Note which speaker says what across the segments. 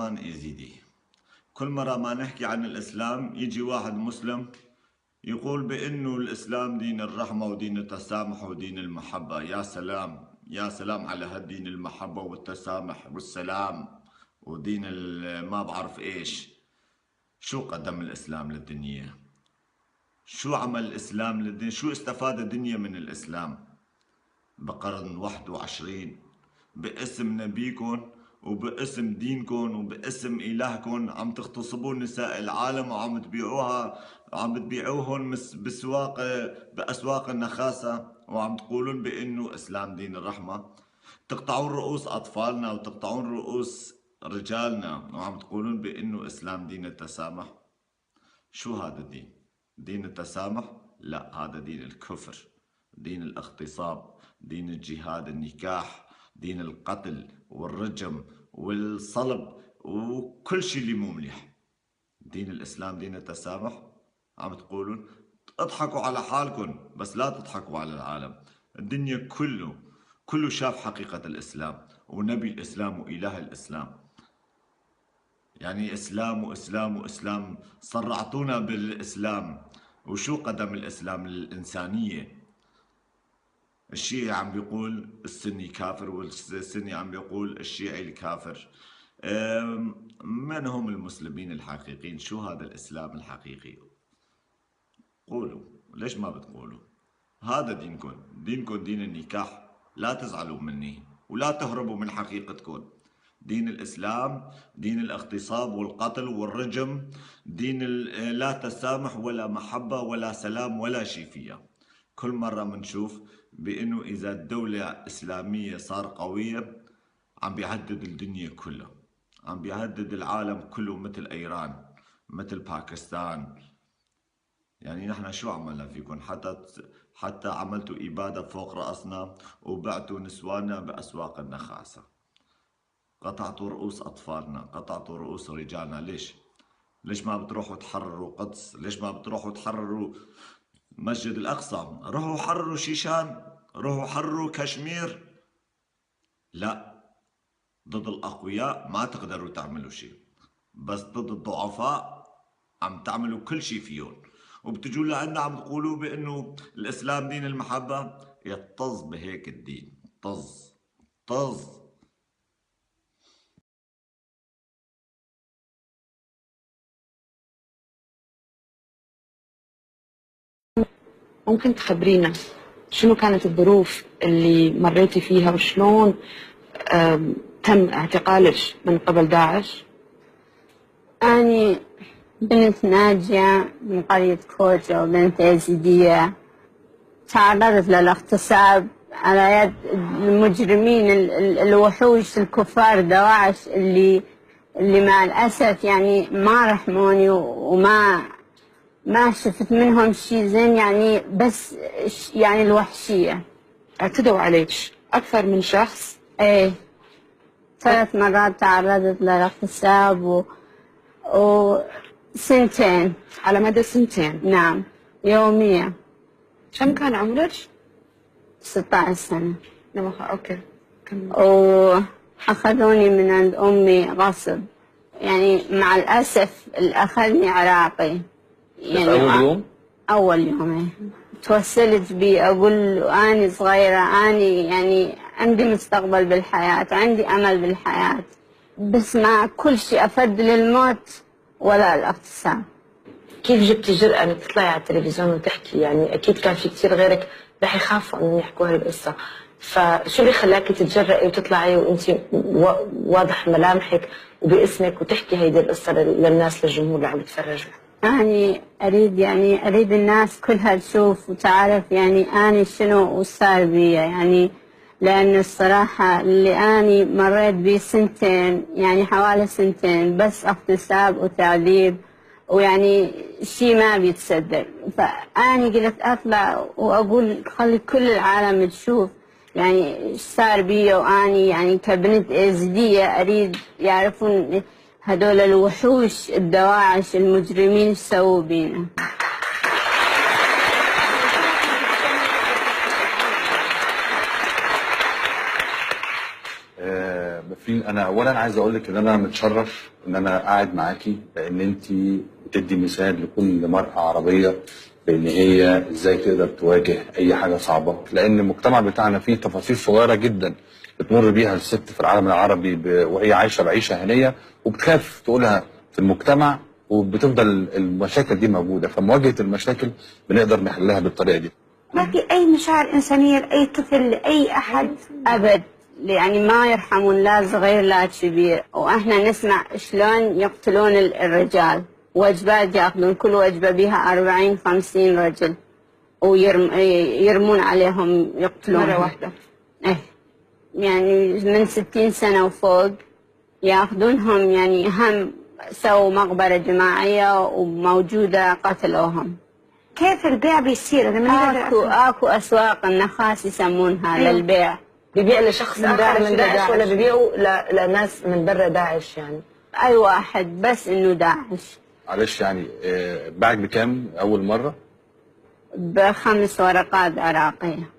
Speaker 1: مسلمان إيزيدي. كل مرة ما نحكي عن الإسلام يجي واحد مسلم يقول بأنه الإسلام دين الرحمة ودين التسامح ودين المحبة. يا سلام يا سلام على هالدين المحبة والتسامح والسلام ودين ما بعرف إيش. شو قدم الإسلام للدنيا؟ شو عمل الإسلام للدنيا؟ شو استفاد الدنيا من الإسلام بقرن 21؟ باسم نبيكم وباسم دينكم وباسم إلهكم عم تغتصبون نساء العالم وعم تبيعوها، عم تبيعوهن بأسواق النخاسة، وعم تقولون بأنه إسلام دين الرحمة. تقطعون رؤوس أطفالنا وتقطعون رؤوس رجالنا وعم تقولون بأنه إسلام دين التسامح. شو هذا الدين؟ دين التسامح؟ لا، هذا دين الكفر، دين الاغتصاب، دين الجهاد، النكاح، دين القتل والرجم والصلب وكل شيء اللي مو مليح. دين الإسلام دين التسامح؟ عم تقولون اضحكوا على حالكم بس لا تضحكوا على العالم. الدنيا كله شاف حقيقة الإسلام ونبي الإسلام وإله الإسلام. يعني إسلام وإسلام وإسلام، صرعتونا بالإسلام. وشو قدم الإسلام للإنسانية؟ الشيعي عم بيقول السني كافر، والسني عم بيقول الشيعي الكافر. من هم المسلمين الحقيقيين؟ شو هذا الإسلام الحقيقي؟ قولوا، ليش ما بتقولوا؟ هذا دينكم، دينكم دين النكاح. لا تزعلوا مني ولا تهربوا من حقيقتكم. دين الإسلام دين الاغتصاب والقتل والرجم، دين لا تسامح ولا محبة ولا سلام ولا شيء فيها. كل مرة منشوف بأنه إذا الدولة إسلامية صار قوية عم بيهدد الدنيا كلها، عم بيهدد العالم كله، مثل إيران، مثل باكستان. يعني نحن شو عملنا فيكم حتى عملتوا إبادة فوق رأسنا وبعتوا نسواننا بأسواق النخاسة، قطعتوا رؤوس أطفالنا، قطعتوا رؤوس رجالنا. ليش؟ ليش ما بتروحوا تحرروا قدس؟ ليش ما بتروحوا تحرروا مسجد الأقصى؟ روحوا حرروا شيشان، روحوا حرروا كشمير. لا، ضد الأقوياء ما تقدروا تعملوا شيء، بس ضد الضعفاء عم تعملوا كل شيء فيهم. وبتجوا لعنا عم تقولوا بأنه الإسلام دين المحبة. يطز بهيك الدين، طز طز.
Speaker 2: ممكن تخبرينا شنو كانت الظروف اللي مريتي فيها وشلون تم اعتقالك من قبل داعش؟
Speaker 3: أنا بنت ناجية من قرية كوجو، بنت يزيدية. تعرضت للاغتصاب على يد المجرمين الوحوش الكفار دواعش اللي مع الأسف يعني ما رحموني وما ما شفت منهم شيء زين، يعني بس يعني الوحشية.
Speaker 2: اعتدوا عليك أكثر من شخص؟
Speaker 3: ايه، 3 مرات تعرضت للاغتصاب وسنتين.
Speaker 2: على مدى سنتين؟
Speaker 3: نعم، يوميا.
Speaker 2: كم كان عمرك؟
Speaker 3: 16 سنة.
Speaker 2: نعم، okay.
Speaker 3: وأخذوني من عند أمي غصب، يعني مع الأسف اللي أخذني عراقي.
Speaker 4: يعني أول يوم؟
Speaker 3: أول يوم توسلت بي، أقول له أنا صغيرة، أنا يعني عندي مستقبل بالحياة، عندي أمل بالحياة، بس مع كل شيء أفضل الموت ولا الاغتصاب.
Speaker 5: كيف جبتي جرأة إنك تطلعي على التلفزيون وتحكي؟ يعني أكيد كان في كثير غيرك رح يخافوا إنهم يحكوا هالقصة، فشو اللي خلاكي تتجرئي وتطلعي وأنت واضح ملامحك وباسمك وتحكي هيدي القصة للناس، للجمهور اللي عم يتفرجوا؟
Speaker 3: أنا أريد يعني أريد الناس كلها تشوف وتعرف يعني أنا شنو وصار بي، يعني لأن الصراحة اللي أنا مريت بيه سنتين، يعني حوالي سنتين بس اغتصاب وتعذيب ويعني شيء ما بيتصدق. فأنا قلت أطلع وأقول خلي كل العالم تشوف يعني ايش صار بي، وأني يعني كبنت إزدية أريد يعرفون هدول الوحوش الدواعش المجرمين سووا بينا.
Speaker 4: بفرين، انا اولا عايز اقول لك ان انا متشرف ان انا قاعد معاكي، لان انت بتدي مثال لكل مرأة عربية بان هي ازاي تقدر تواجه اي حاجة صعبة، لان المجتمع بتاعنا فيه تفاصيل صغيرة جدا بتمر بيها الست في العالم العربي وهي عايشة بعيشة هنية، وبتخاف تقولها في المجتمع، وبتفضل المشاكل دي موجودة. فمواجهة المشاكل بنقدر نحلها بالطريقة دي.
Speaker 6: ما في أي مشاعر إنسانية لأي طفل، لأي أحد.
Speaker 3: أبد، يعني ما يرحمون لا صغير لا كبير. وإحنا نسمع شلون يقتلون الرجال، وجبات ياخذون كل وجبة بها 40-50 رجل، ويرمون عليهم يقتلونهم
Speaker 2: مرة واحدة.
Speaker 3: إيه، يعني من 60 سنة وفوق ياخذونهم، يعني هم سووا مقبرة جماعية وموجودة قتلوهم.
Speaker 6: كيف البيع بيصير؟ أنا ماني قادرة
Speaker 3: اكو
Speaker 6: أفهم.
Speaker 3: اكو اسواق النخاس يسمونها للبيع.
Speaker 5: ببيع لشخص
Speaker 2: من
Speaker 5: اخر
Speaker 2: داعش
Speaker 5: من
Speaker 2: إلى
Speaker 5: داعش
Speaker 2: داعش.
Speaker 5: ولا ببيعوا لناس من برا داعش يعني؟
Speaker 3: اي واحد بس انه داعش.
Speaker 4: معلش يعني باعك بكام اول مرة؟
Speaker 3: ب5 ورقات عراقية.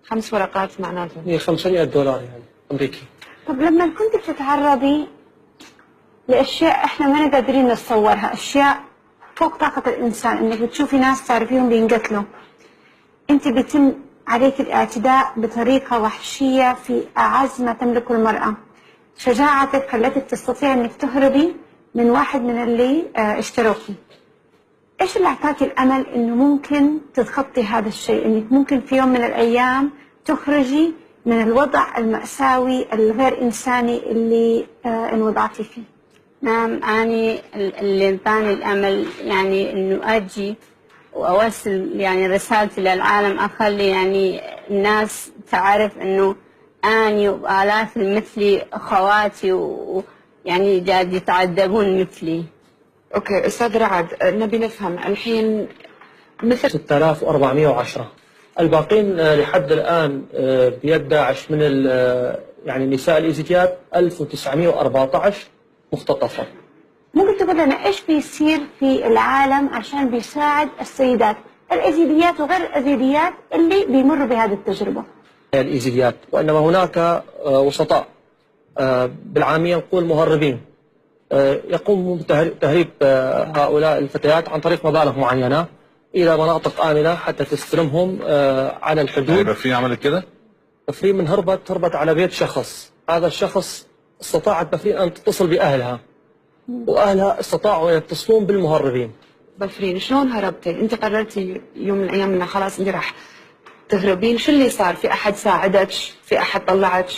Speaker 2: 5 ورقات معناته
Speaker 7: هي $500 يعني امريكي.
Speaker 6: طب لما كنت بتتعرضي لأشياء إحنا ما قادرين نتصورها، أشياء فوق طاقة الإنسان، إنك بتشوفي ناس تعرفيهم بينقتلوا، أنت بيتم عليك الاعتداء بطريقة وحشية في أعز ما تملكه المرأة. شجاعتك خلتك تستطيع إنك تهربي من واحد من اللي اشتروكي. إيش اللي أعطاك الأمل إنه ممكن تتخطي هذا الشيء، إنك ممكن في يوم من الأيام تخرجي من الوضع المأساوي الغير إنساني اللي انوضعتي فيه؟
Speaker 3: نعم، أني اللي انطاني الأمل يعني إنه أجي وأوصل يعني رسالتي للعالم، أخلي يعني الناس تعرف إنه أني وآلاف مثلي أخواتي ويعني قاعد يتعذبون مثلي.
Speaker 2: okay استاذ رعد، نبي نفهم الحين مثل
Speaker 7: 6410 الباقين لحد الآن بيد داعش من يعني النساء الإيزيديات 1914 مختطفة.
Speaker 6: ممكن تقول لنا إيش بيصير في العالم عشان بيساعد السيدات الأزيديات وغير الأزيديات اللي بيمروا بهذه التجربة؟
Speaker 7: الإيزيديات، وإنما هناك وسطاء، بالعامية نقول مهربين، يقوموا بتهريب هؤلاء الفتيات عن طريق مبالغ معينة إلى مناطق آمنة حتى تستلمهم على الحدود.
Speaker 4: بفرين عملت كده؟
Speaker 7: بفرين من هربت على بيت شخص، هذا الشخص استطاعت بفرين أن تتصل بأهلها، وأهلها استطاعوا أن يتصلون بالمهربين.
Speaker 2: بفرين شلون هربتي؟ أنت قررتي يوم من الأيام إنه خلاص أنت راح تهربين، شو اللي صار؟ في أحد ساعدك؟ في أحد طلعك؟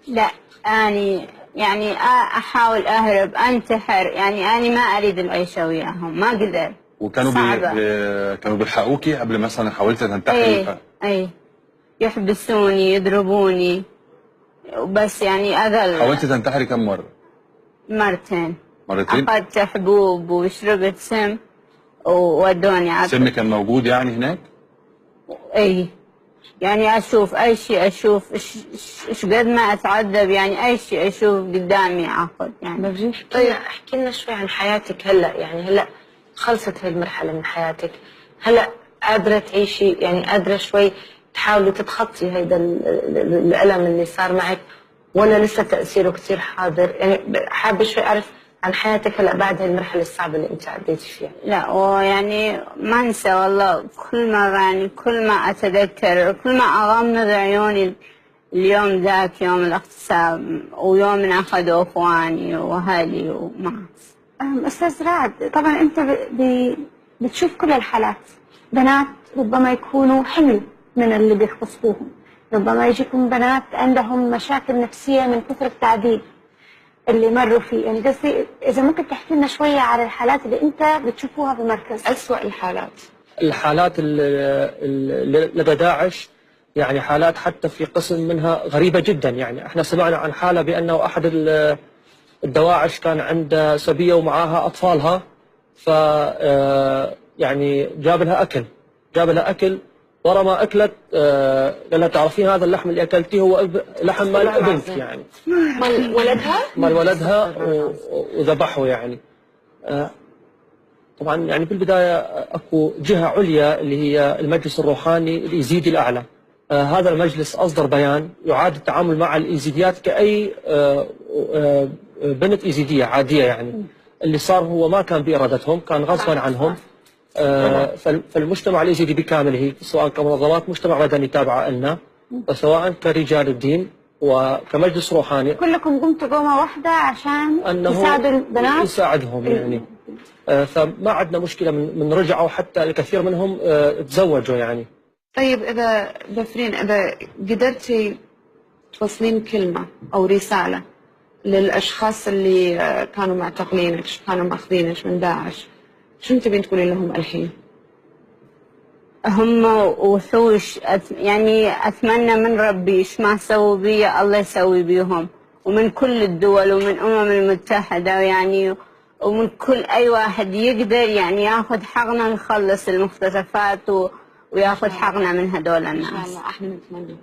Speaker 3: لا، أني يعني أحاول أهرب، أنتحر، يعني أني ما أريد العيشة وياهم، ما أقدر.
Speaker 4: وكانوا كانوا بيلحقوكي قبل مثلا حاولت تنتحري؟
Speaker 3: ايه ايه، يحبسوني، يضربوني، وبس يعني أذل.
Speaker 4: حاولت تنتحري كم مرة؟
Speaker 3: مرتين.
Speaker 4: مرتين؟
Speaker 3: أخذت حبوب وشربت سم وودوني على
Speaker 4: سم كان موجود يعني هناك؟
Speaker 3: ايه، يعني أشوف أي شيء، أشوف إيش قد ما أتعذب، يعني أي شيء أشوف قدامي آخذ يعني.
Speaker 5: طيب احكي لنا شوي عن حياتك هلا، يعني هلا خلصت هالمرحلة من حياتك، هلا قادرة تعيشي، يعني قادرة شوي تحاولي تتخطي هيدا الألم اللي صار معك، ولا لسه تأثيره كثير حاضر؟ يعني حابة شوي أعرف عن حياتك هلا بعد هالمرحلة الصعبة اللي أنت عديتي فيها.
Speaker 3: لا، ويعني ما أنسى والله، كل مرة يعني كل ما أتذكر، كل ما أغمض عيوني اليوم ذاك يوم الاغتصاب ويوم من أخذوا إخواني وأهلي وما.
Speaker 6: أستاذ رعد، طبعا أنت بتشوف كل الحالات، بنات ربما يكونوا حمل من اللي بيغتصبوهم، ربما يجيكم بنات عندهم مشاكل نفسية من كثر التعذيب اللي مروا فيه، يعني قصدي إذا ممكن تحكي لنا شوية على الحالات اللي أنت بتشوفوها في المركز.
Speaker 2: أسوأ الحالات.
Speaker 7: الحالات لدى داعش يعني حالات حتى في قسم منها غريبة جدا. يعني احنا سمعنا عن حالة بأنه أحد الدواعش كان عنده سبية ومعاها أطفالها، ف يعني جاب لها أكل، جاب لها أكل ورا ما أكلت قال لها تعرفين هذا اللحم اللي أكلتيه هو لحم مال ابنك، يعني
Speaker 2: مال ولدها؟
Speaker 7: مال ولدها وذبحه يعني. طبعا يعني بالبداية أكو جهة عليا اللي هي المجلس الروحاني الإيزيدي الأعلى. هذا المجلس أصدر بيان يعاد التعامل مع الإيزيديات كأي بنت إيزيدية عادية يعني. اللي صار هو ما كان بإرادتهم، كان غصبا عنهم. فالمجتمع الإيزيدي بكامله، سواء كمنظمات مجتمع مدني تابعة لنا، وسواء كرجال الدين وكمجلس روحاني،
Speaker 6: كلكم قمتوا قومة واحدة عشان
Speaker 7: أنه
Speaker 6: تساعدوا البنات.
Speaker 7: يساعدهم يعني. فما عندنا مشكلة من رجعوا، حتى الكثير منهم تزوجوا يعني.
Speaker 2: طيب إذا بفرين، إذا قدرتي توصلين كلمة أو رسالة للأشخاص اللي كانوا معتقلينك، كانوا ماخذينك من داعش، شو تبين تقولين لهم الحين؟
Speaker 3: هم وحوش. يعني أتمنى من ربي إيش ما سووا بي الله يسوي بيهم، ومن كل الدول ومن الأمم المتحدة يعني، ومن كل أي واحد يقدر يعني ياخذ حقنا ويخلص المختطفات وياخذ حقنا من هدول
Speaker 2: إن شاء
Speaker 3: الناس.
Speaker 2: الله احنا نتمنى.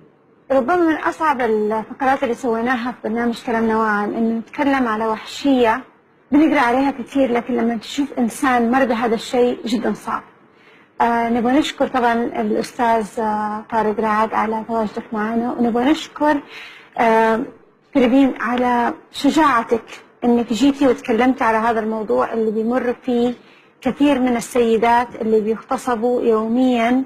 Speaker 6: ربما من أصعب الفقرات اللي سويناها في برنامج كلام نوال إنه نتكلم على وحشية بنقرأ عليها كثير، لكن لما تشوف إنسان مر بهذا الشيء جدا صعب. نبغى نشكر طبعا الأستاذ طارق رعد على تواجدك معنا، ونبغى نشكر فيليبين على شجاعتك إنك جيتي وتكلمتي على هذا الموضوع اللي بيمر فيه كثير من السيدات اللي بيغتصبوا يوميا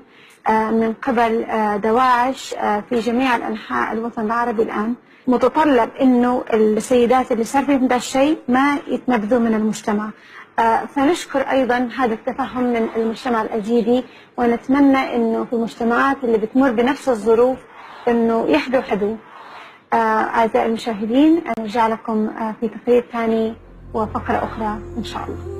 Speaker 6: من قبل دواعش في جميع الأنحاء الوطن العربي. الآن متطلب إنه السيدات اللي صار فيهم ذا الشيء ما يتنبذوا من المجتمع. فنشكر أيضا هذا التفهم من المجتمع الأزيدي، ونتمنى إنه في المجتمعات اللي بتمر بنفس الظروف إنه يحدوا حدو. أعزائي المشاهدين، نرجع لكم في تقرير ثاني وفقرة أخرى إن شاء الله.